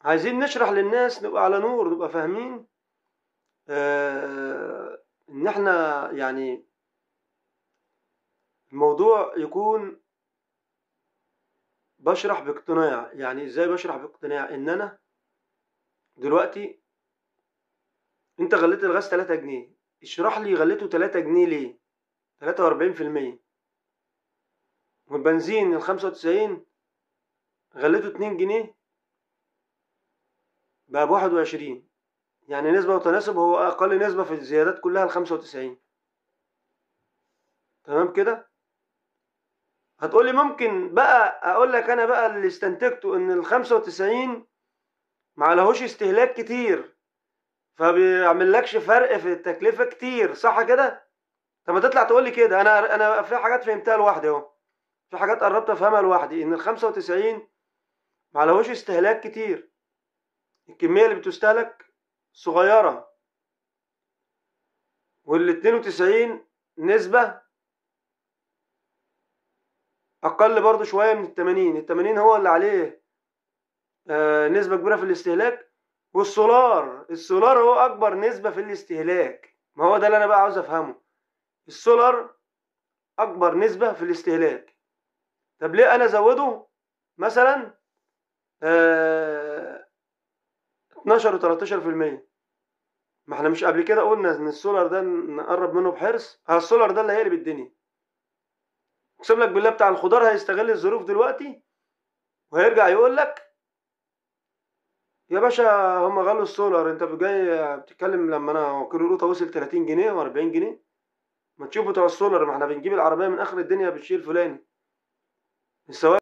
عايزين نشرح للناس، نبقى على نور، نبقى فاهمين ان احنا يعني الموضوع يكون بشرح باقتناع. يعني ازاي بشرح باقتناع؟ ان انا دلوقتي انت غليت الغاز 3 جنيه، اشرح لي غليته 3 جنيه ليه؟ 43%. والبنزين 95 غليته 2 جنيه بقى ب21، يعني نسبة وتناسب، هو أقل نسبة في الزيادات كلها 95. تمام كده؟ هتقولي ممكن بقى، أقول لك أنا بقى اللي استنتجته إن 95 ما لهوش استهلاك كتير، فبيعملكش فرق في التكلفة كتير، صح كده؟ طب ما تطلع تقولي كده. أنا في حاجات فهمتها لوحدي أهو، في حاجات قربت أفهمها لوحدي، إن 95 ما لهوش استهلاك كتير، الكمية اللي بتستهلك صغيرة، وال92 نسبة أقل برضو شوية من 80. 80 هو اللي عليه نسبة كبيرة في الاستهلاك. والسولار، السولار هو أكبر نسبة في الاستهلاك. ما هو ده اللي أنا بقى عاوز أفهمه، السولار أكبر نسبة في الاستهلاك. طب ليه أنا أزوده مثلا 12 و13%؟ ما احنا مش قبل كده قلنا ان السولار ده نقرب منه بحرص؟ السولار ده اللي هيقلب الدنيا. اقسم لك بالله بتاع الخضار هيستغل الظروف دلوقتي وهيرجع يقول لك يا باشا هم غلوا السولار، انت جاي بتتكلم لما انا كيلو القوطه وصل 30 جنيه و40 جنيه. ما تشوف بتوع السولار، ما احنا بنجيب العربية من اخر الدنيا بالشيء الفلاني. السواق